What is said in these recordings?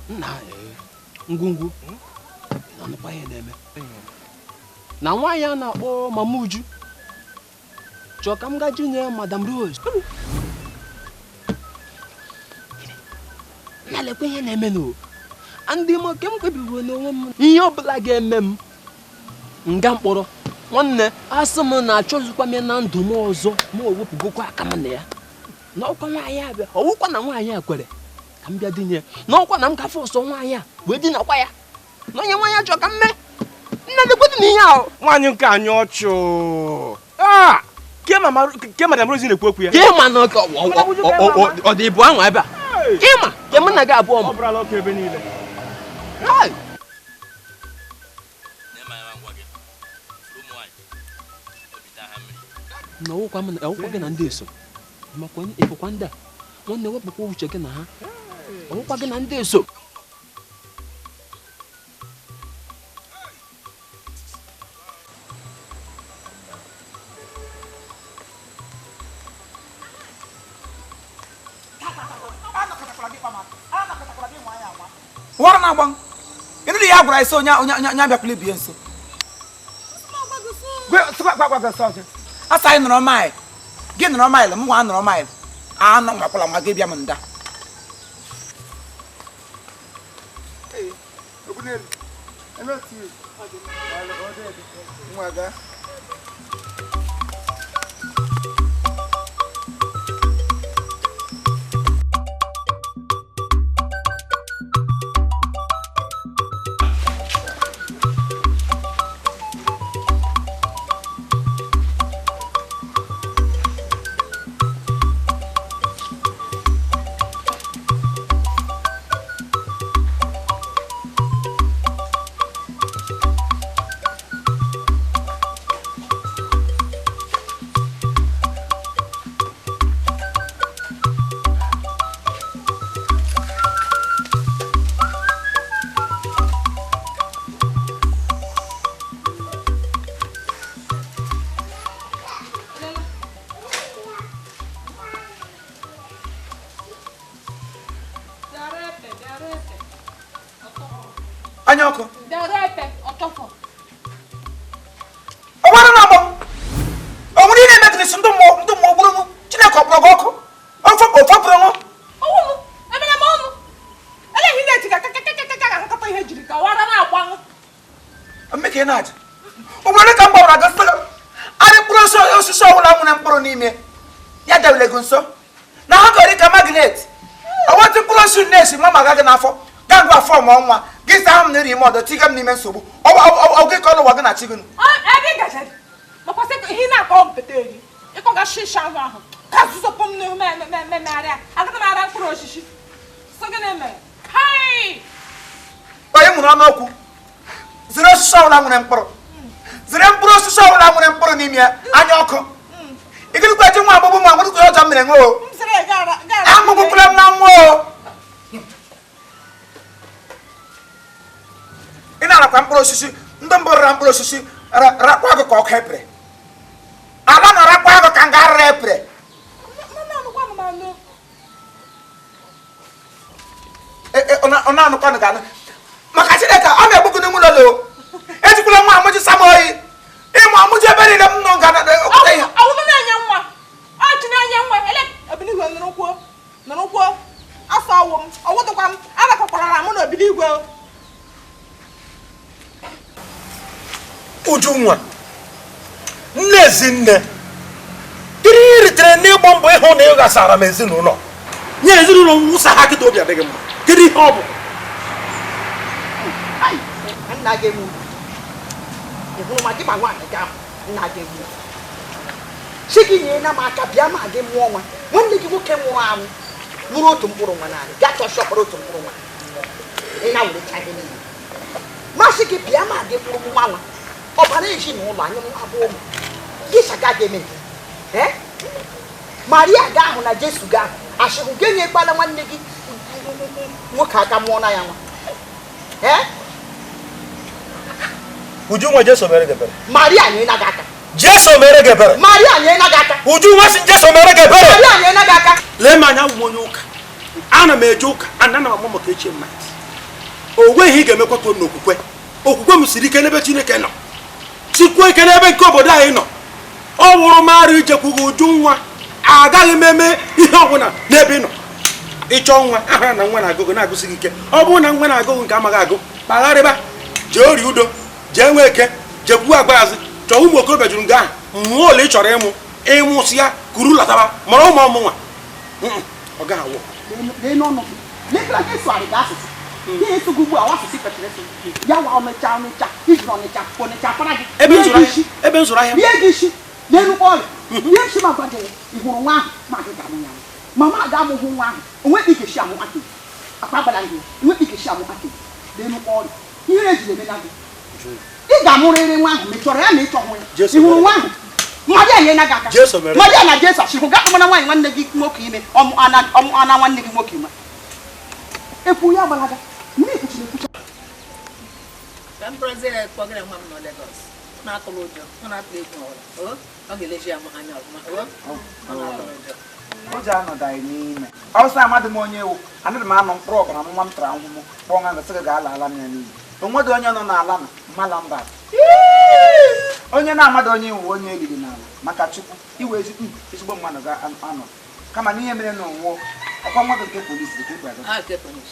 Nna ngwungwu na-anụkwa ihe na-eme na nwaanyị a na-akpọ Mama Uju chọọ ka m gaa junye Madam Rose. Na lekwa ihe na-eme nụ ndị m ke m kpebiri n'onwe m ihe ọbụla ga-eme m nga mkpọrọ nwanne asị m na achọzikwa m na ndụ m ọzọ ma o wepụgokwa aka m na ya na ọkwa nwaanyị abịa ọwụkwa na nwaanyị a kwere ka m bịa dinye n'ọkwa na m gafe ọsọ nwaanyị a wee dinakwa ya na onye nwaanyị achọ ka m mee nna lekwedị na ihe ahụ nwaanyị nke anyị ọchụ ke Madam Rose na-ekwu okwu ya ke ma na ọ dị ibu ahụ ebe a ke ma ke mụ na gị abụọ ma ọ bụrụla ọkụ ebe niile. Na ọwụkwa gị na ndị eso makwa ịfụkwa ndị a nwanne wepụkwa uche gị na ha ọwụkwa gị na ndị eso. Wara na agba ịnụ ya gwara isi onye onye abịakwala ibie nso asa anyị nọrọ maịl gị nọrọ maịl m nwa nọrọ maịl anọ nwakwala nwa gị bịa m nda anya ọkụ ọgbara na agbọ o nwere ihe na-emetụrụ ndị mmụọ gburu mụ Chineke ọ kpọrọ gị ọkụ ofepụrụ mụ mmeka ị na-aja ugboro ka m gbawara gị sị arị mkpụrụ osisi ọbụla nwere mkpụrụ n'ime ya debere gị nso na ha gọrọ ka magnet ọwetụ mkpụrụ osisi na-esi nwa ma gị n'afọ gaa ngwa afọ mụọ nwa gị saa m n'iri ime ọdọ tiga m n'ime nsogbu ọgụ ka ọnụ ụwa gị na chi gị onye nwere ọnụ okwu zere osisi ọbụla nwere mkpụrụ zere mkpụrụ osisi ọbụla nwere mkpụrụ n'ime ya anya ọkụ ịgịrịkwa ji nwa agbụgbụ ma nwere ọjọọ mere nwe o agbụgbụkwala m na nwa o ị na-arakwa mkpụrụ osisi ndị mbụ rara mkpụrụ osisi rakwa agụ ka ọkụ epere ala na-arakwa agụ ka nga arara epere ọ na-anụkwanụ ga-anụ maka Chineke ọ na-egbu gị n'ime ụlọ ejikwala nwa amụji sam oyi ịmụ amụji ebe niile m nọ nga ihe Ujunwa nne ezinne kedu ihe ritere n'ịgba mbọ ịhụ na ị ghasara m ezinụlọ nye ezinụlọ nwụsa ha kịta obi adịghị mma kedu ihe ọ bụ nna gị egbu ị hụrụ ma gị ma nwaanyị gị ahụ nna gị egbu chi gị nyere na m aka bịa ma gị mụọ nwa nwanne gị nwoke nwụrụ anwụ nwụrụ otu mkpụrụ nwa naanị gaa chọọ ọkpọrọ otu mkpụrụ nwa ị na-werecha ihe niile masị gị bịa ma gị mkpụrụ nwa nwa ọbara ezinụlọ anyị nwa bụ ụmụ gị chaka ga-eme nke Maria ga ahụ na Jesu ga ahụ asịhụ gị enyekwala nwanne gị nwoke aka mụọ na ya nwa Ujunwa Jesu mere gị ebere Maria nyere na gị aka Jesu mere gị ebere. Maria nyere gị aka. Ujunwa si Jesu mere gị ebere. Maria nyere gị aka. Lee m anya wụ onye ụka. Ana m eje ụka, ana m amụ maka echi mmadụ. O nweghị ị ga-emekwata n'okwukwe. Okwukwe m siri ike n'ebe Chineke nọ. Sikwuo ike n'ebe nke obodo anyị nọ. Ọ wụrụ m arụ ijekwughị Ujunwa. Agaghị m eme ihe ọbụla n'ebe ị nọ. Ịchọ nwa, aha na nwa na-agụgụ na-agụsị gị ike. Ọ bụrụ na nwa na-agụgụ nke amaghị agụ, kpagharịba, jee ori udo, jee nwee eke, jekwuo agbaazị, chọọ ụmụ okorobịa juru nga ahụ, mmụọ ole ị chọrọ ịmụ, ịmụsị ya, kuru lataba, mara ụmụ ọmụnwa. Ọ gaghị awụ. Ebe m zụrụ ahịa. Mama ga-amụhụ nwa ahụ onwe ike shi amụ aka akpa gbara gị onwe ike shi amụ aka n'elu ọrịa ihe ejiri eme na gị ị ga-amụrịrị nwa ahụ ma ị chọrọ ya ma ị chọhụ ya ị hụrụ nwa ahụ Maria nyere gị aka Maria na Jesu achịhụ gaa kpọmana nwaanyị nwanne gị nwoke ime ọmụ ana nwanne gị nwoke ime ekwu ya gbalaga mmiri kwuchiri ekwucha ka m bụrụzie ya kpọgara nwa m nọ Lagos na-atụrụ ụjọ ọ na-atụ egwu ọbụla ọ ga-eleji ya anya ọfụma ọ na-atụrụ ụjọ ụjọ anọdaghị n'ime ọsọ amadị m onye ewu anaghị m anọ mkpụrụ ọbara nwa m tara ahụhụ kpọọ nwa gasị gị ga-ala ala m ya n'iyi onwedị onye nọ n'ala na mala mba onye na-amadị onye iwu onye eriri n'ala maka Chukwu iwe ezigbo mmadụ ga-anọ kama n'ihe mere na onwuo ọkwa nwa gị nke polisi ka ị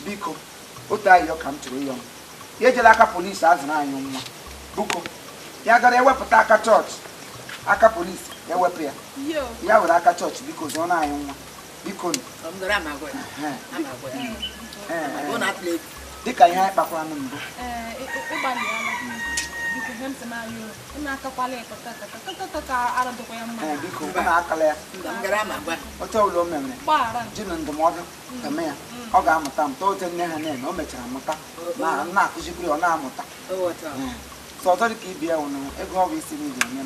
biko otu ahịhịa ka m chọrọ ịyọ m ya ejela aka polisi azụrụ anyị nwa buko ya gara ewepụta aka chọọchị aka polisi ewepụ ya ya were aka chọọchị biko zụọ na anyị nwa biko dịka ihe anyị kpakwara na mbụ biko na-akala ya otu ọbụla o mere ji na ndụmọdụ eme ya ọ ga-amụta amụta otu nne ha na-eme o mechara mụta na-akụzikwuru ọ na-amụta so ọzọ dị ka ibi ya wụnụ ego ọ bụ isi m iji enye m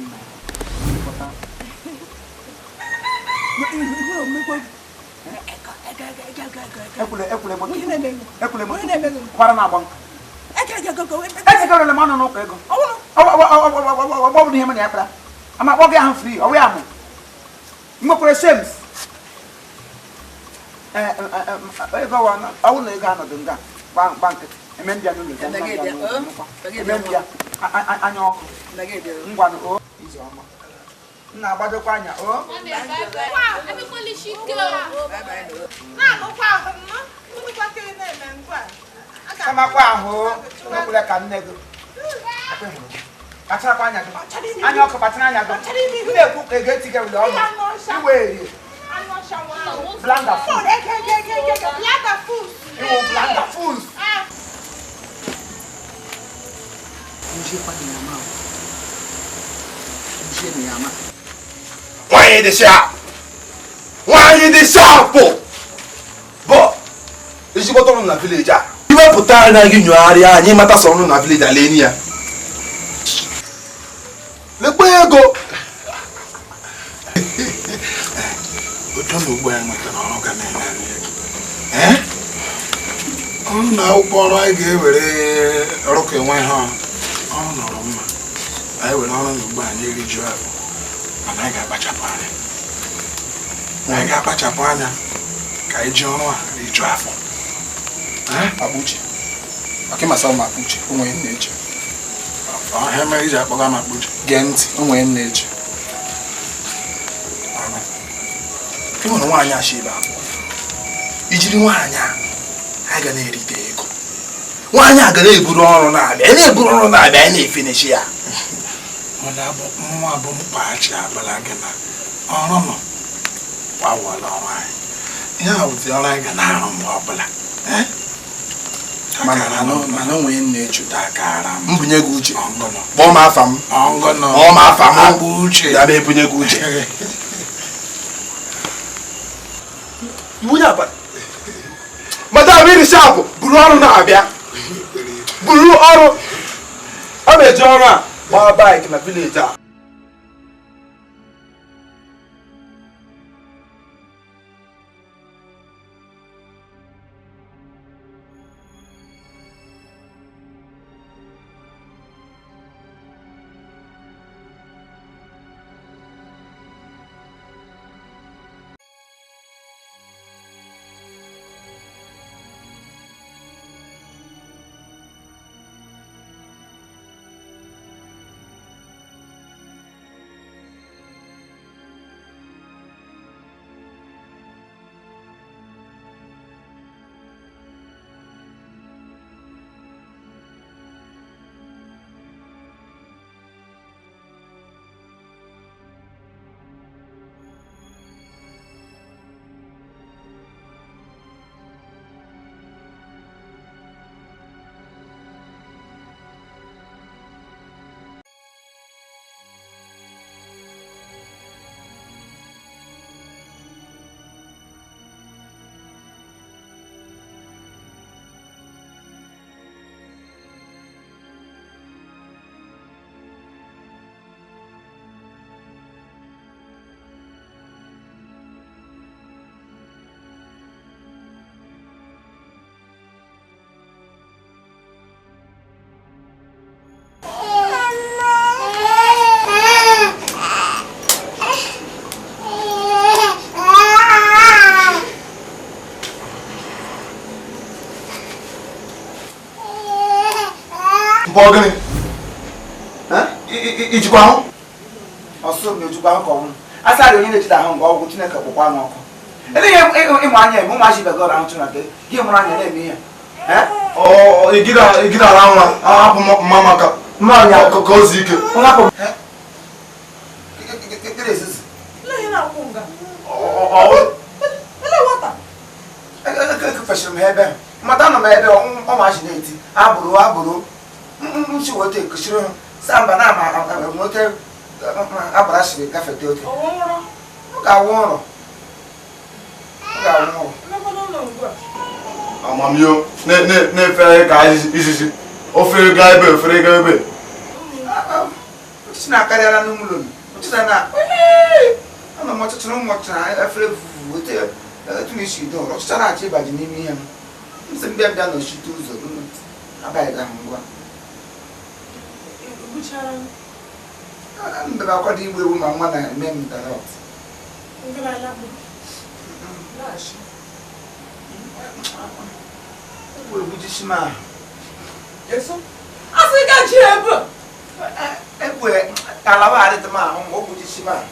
kwara na agba ezigarala m ọnụ n'ụka ego ọ bụrụ ihe m na ya kpara ama akpọ gị ahụ fri ọwụ ya mụ nwekwara shems ego ọwụ na ego anọdụ nga gba nkịtị eme mbịa n'ụlọ eme mbịa anya ọkụ ngwanụ o izu ọma m na-agbadokwa anya o kamakwa ahụ ekwela ka nne gị kpacharakwa anya gị anya ọkụ kpachara anya gị m na-ekwu ka ego etiga ule ọnụ iwe erie blanda foods iwu blanda foods. Nwaanyị dị sharp! Nwaanyị dị sharp! Bụ ezigbote ọrụ na vileji a. Iwepụta anya gị nyogharịa anyị mata sọ ọrụ na vileji a lee ya. Lekwa ego! Otu na ugbo ya nwetara ọrụ ga na-enye anyị ego. Ọrụ na akwụkwọ ọrụ anyị ga-ewere ọrụ ka enwe ha ọrụ nọrọ mma. Anyị were ọrụ na ugbo anyị erijuo afọ. Mana anyị ga-akpachapụ anya. Anyị ga-akpachapụ anya ka anyị ji ọrụ a rijuo afọ. Akpa uche. Maka ịmasa m akpa uche, o nwere nna eche. Ọhịa mere iji akpọga m akpa uche. Gee ntị, o nwere nna eche. Ị nwere nwaanyị achọ ibe abụọ. Ijiri nwaanyị a, anyị ga na-erite ego. Nwaanyị a ga na-eburu ọrụ na-abịa, anyị na-eburu ọrụ na-abịa, anyị na-efinishi ya. Nwa bụ mkpaghachi abala gị na ọrụ nọ gbawala ọrụ anyị. Ihe a bụzi ọrụ anyị ga na-arụ mgbe ọbụla. Mana onwe ya na-echute akara m. Mbunye gị uche. Kpọọ m afa m. Kpọọ m afa m. Uche. Ya bụ ebunye gị uche. Iwu ya abalị. Madam iri sharp buru ọrụ na-abịa. Buru ọrụ. Ọ na-eji ọrụ a gbaa baik na vileji a. Ka ọ gịnị? Ijikwa ahụ? Ọsọ m ejikwa ahụ ka ọnwụ. Asa dị onye na-ejide ahụ nke ọgwụ Chineke kpụkwa m ọkụ. Ele ihe ịmụ anya eme ụmụazị ibe gị ọrụ ahụ Chineke gị mụrụ anya na-eme ihe. Igide ala nwa ahapụ mma maka ka o zuo ike. Ekefesịrị m ha ebe mata anọ m ebe ụmụazị na-eti abụrụ abụrụ nchi weta ekuchiri ha samba na ama nwoke agbara siri gafete ote. Ọ ga-awụ ụrọ. Ọ ga-awụ ụrọ. Amamiyo na-efe ka izizi ofere gaa ebe ofere gaa ebe. Ọchịchị na-akarịala n'ụlọ m. Ọchịchị na ana m ọchịchị na ụmụ ọchịchị na efere vuvu ote etu na isi dọrọ ọchịchị na-achọ ịbaji n'ime ihe m. M sị mbịa mbịa nọchite ụzọ abaghị ga ngwa. Mbebe akwado igbu ewu ma nwa na-eme m darọt. Egwu egwu jisi m ahụ. Asị ga ji ebu. Egwu alawa adịtị m ahụ ma ogwu jisi m ahụ.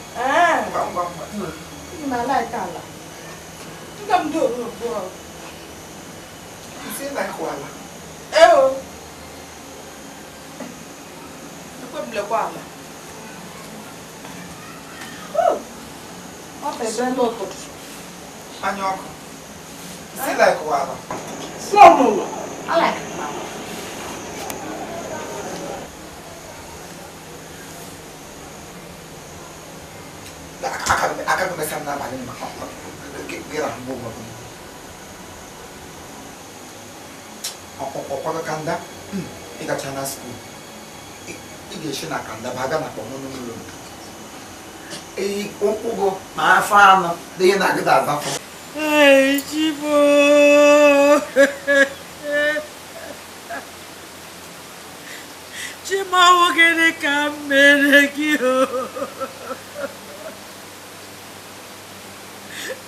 Ngwa ngwa ngwa. Ala. Nga m dị oru abụọ. Isi na ịkụ ala. Eo. Ekwe m lekwa ala. Ọ bụ ebe n'ụtụtụ. Anya ọkụ. Isi na ịkụ ala. Sọmụlụ. Ala. Aka gị mesa m n'abalị ma gị rahụ mgbe ụgbọ ọkwago kanda ịgacha na skuul ị ga-esi na kanda baga na kpọmọnụ ụlọ ụkwụ gụ ma afọ anọ dị ihe na-agịda azafọ. Ei, Chibo! Chimawo gịnị ka m mere gị o?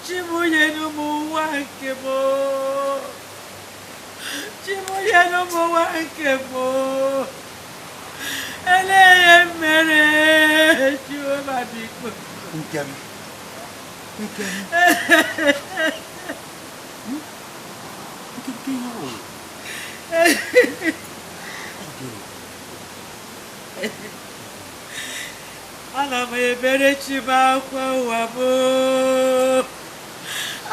Chimunyenu m nwa nke m o. Chimunyenu m nwa nke m o. Elee ihe m mere Jehova biko. Nke m. Nke m. Nke ihe ọ Ana m ebere chi m akwa ụwa m.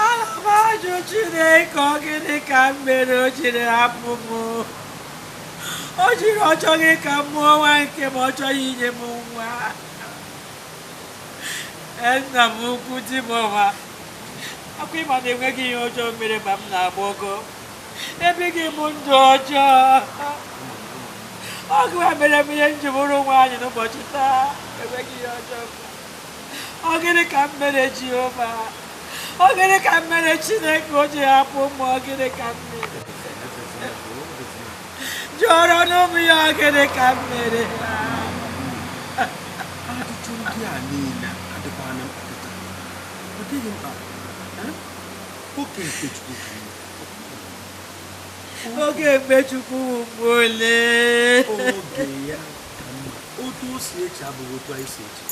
Ana m ajụ Chineke ọ gịnị ka m mere o jiri hapụ m. O jiri ọ chọghị ka m mụọ nwa nke m ọ chọghị inye m nwa. Nna m ukwu di m ọma. Akwa ịma na enweghị ihe ọjọọ mere ma m na-agba ogo. Ebighị m ndụ ọjọọ. Ọ gịwa mere m ihe nji bụrụ nwaanyị n'ụbọchị taa. Enweghị ihe ọjọọ. Ọ gịnị ka m mere Jehova? Ọ gịnị ka m mere Chineke o ji hapụ m? Ọ gịnị ka m mere? Jụọrọ n'ụmụ ya ọ gịnị ka m mere? Ajụjụ ndị a niile adịkwana mkpa kịta. Ọ dịghị mkpa. Oge nke Chukwu ka mma. Oge mgbe Chukwu mgbe ole? Oge ya ka mma. Otu o si eche abụghị otu anyị si eche.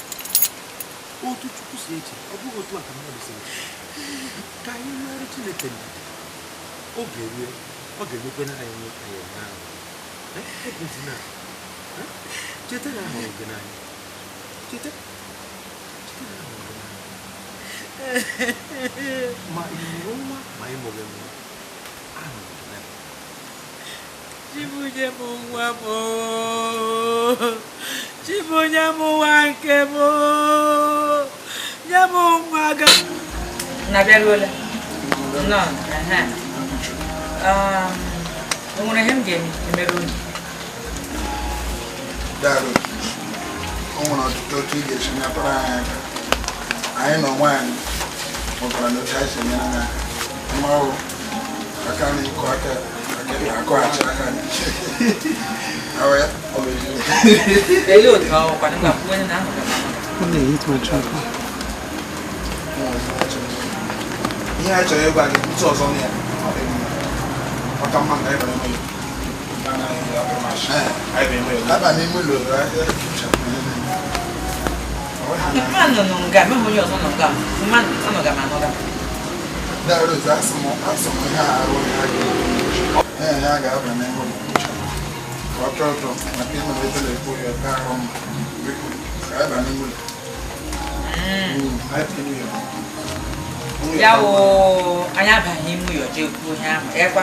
Otu Chukwu si eche, ọ bụghị otu a ka mmadụ si eche. Ka anyị nwere Chineke ndidi. Oge rue, ọ ga-emekwe na anyị nwe anyị ahụ. Ekwesịna. Cheta na ahụrụ gị n'anya. Cheta. Cheta na ahụrụ gị n'anya. Ma ị mụrụ nwa ma ị mụghị nwa. Ahụrụ gị n'anya. Chibunye m nwa m. Chibunye m nwa nke m. Nye m nwa ga. Na-abịaruola. Nnọọ. O nwere ihe m ga-emere unu? Daalụ. O nwere ọtụtụ otu ị ga-esi nyetara anyị aka. Anyị na onwe anyị mụtara na otu anyị si enyere anyị aka. Mmanwụ aka na ịkụ aka akụghachi aka anyị. Ahụ ya, ọ bụ eziokwu. Lelee otu ọ kwanụ ga kwuo onye na-ahụ Ihe anyị chọrọ ịgwa gị ntụ ọzọ na ya ọ dị mma. Ọ ka mma na anyị bara n'ụlọ. Aba n'ime ụlọ. Mmanụ nọ nga, mụ onye ọzọ nọ nga. Mmanụ anọga m anọga. Dara asị m ihe arụ ya ga ya ga-aba n'ime ụlọ. Ka ọ tọọ ụtọ maka ịnọ ebe na-ekwu ya ka ahụ mma. Biko, ka aba n'ime ụlọ. Ya wụ anyị abaghị n'ime ụlọ jee kwuo ihe ahụ. Ekwa,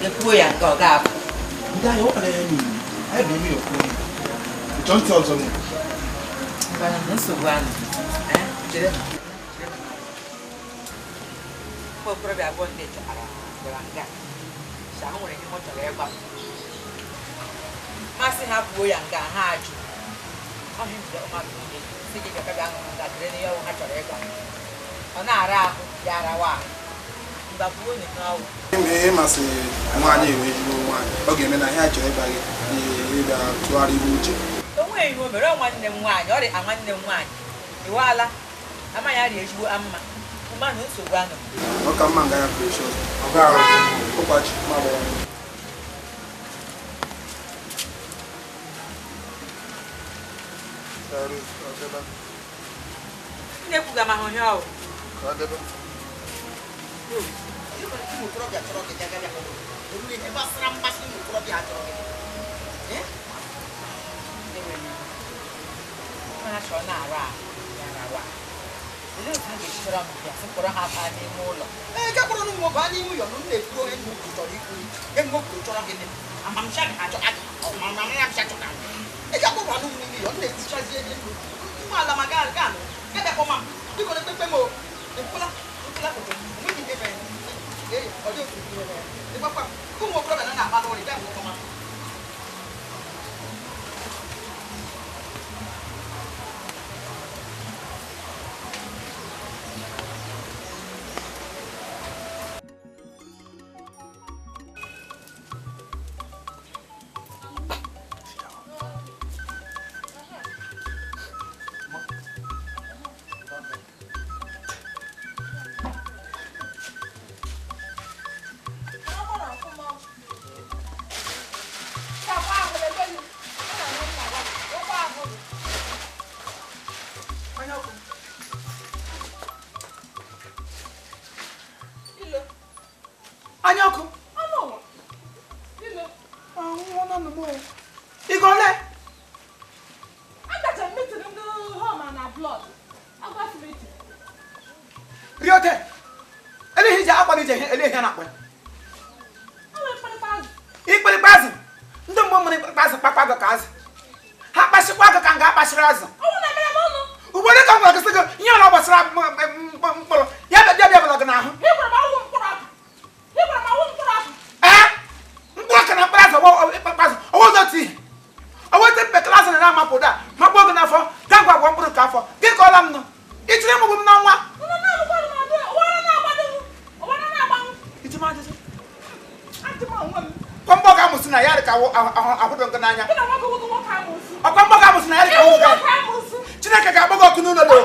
ekwuo ya nke ọ ga-abụ. Ndị ahịa ọ kpara ya n'iyi, anyị bụ ime ya kwuo ya. Ịchọ ntị ọzọ nụ. Ngwanụ, nsogbu anụ. Chere. Ụmụ okorobịa abụọ ndị chọtara bịara nga. Sị ahụ nwere ihe ọ chọrọ ịgwa m. Masị ha kwuo ya nga ha ajụ. Ọhịa m bịara ụmụaka niile sị gị bịa bịa ṅụrụ nga dịrị n'ihe ọwụ ha chọrọ ịgwa m. Ọ na-ara ahụ ya arawa ahụ. Mgba kwuo na ihe ọwụ. Ihe masị nwaanyị enwe ezigbo nwaanyị ọ ga-eme na ihe a chọrọ ịgba gị ịga tụgharị ihu uche. O nweghị ihe o mere ọ nwanne m nwaanyị ọ dị nwanne m nwaanyị iwaala amaghị arịa ezigbo amma mmanụ nsogbu anụ. Ọ ka mma nga ya precious ọ ga-arụ ụkwachi ma gbara. Nne kwuga ma hụ ihe ọwụ. Ka ọ debe. Ụmụ okorobịa chọrọ gị gaga bịa ihe gbasara mmasị ụmụ okorobịa chọrọ gị. Ha chọrọ na-arụ ahụ ya arawa. Olee otu ha ga-esi chọrọ m bịa sị kpọrọ ha baa n'ime ụlọ? Ee, ga kpọrọ ụmụ nwoke n'ime ụlọ m na-ekwu onye nwoke chọrọ ikwu ihe nwoke chọrọ gị amamsha ga achọ amamsha chọrọ ị ga kpọrọ ụmụ n'ime ụlọ m na-etichazi ihe nwa ala ma gaa gaa ga bịa kpọma m biko na-ekpekpe m o ekwula nkwula foto enweghị ihe mere ee ọ dị otu ihe mere ịgbakwa ụmụ okorobịa na-akpa n'ụlọ bịa kpọma m. Anya ọkụ. Ị gọle? Riote. Eleghị ji akwa ije eleghị na akpa. Ikpirikpa azụ. Ndị mgbe mụrụ ikpirikpa azụ kpakpa agụ ka azụ. Ha kpasịkwa agụ ka nga akpasịrị azụ. Ugboro ka m gwara gị sị gị ihe ọ gbasara mkpụrụ ya bịa bịa bịa gị n'ahụ. Ee, mkpụrụ ọka na mkpụrụ azụ azụ ọwụ otu ihe. Ọwụ otu mpekele azụ na amapụda makpụọ gị n'afọ gaa gwa gwa mkpụrụ ka afọ gị kọọla m nụ ichere mụbụ m n'ọnwa. Kwa mgbọ ga-amụsị na ya dị ka ahụdụ gị n'anya. Ọkwa mgbọ ga-amụsị na ya dị ka ahụdụ gị. Chineke ga-agba gị ọkụ n'ụlọ do.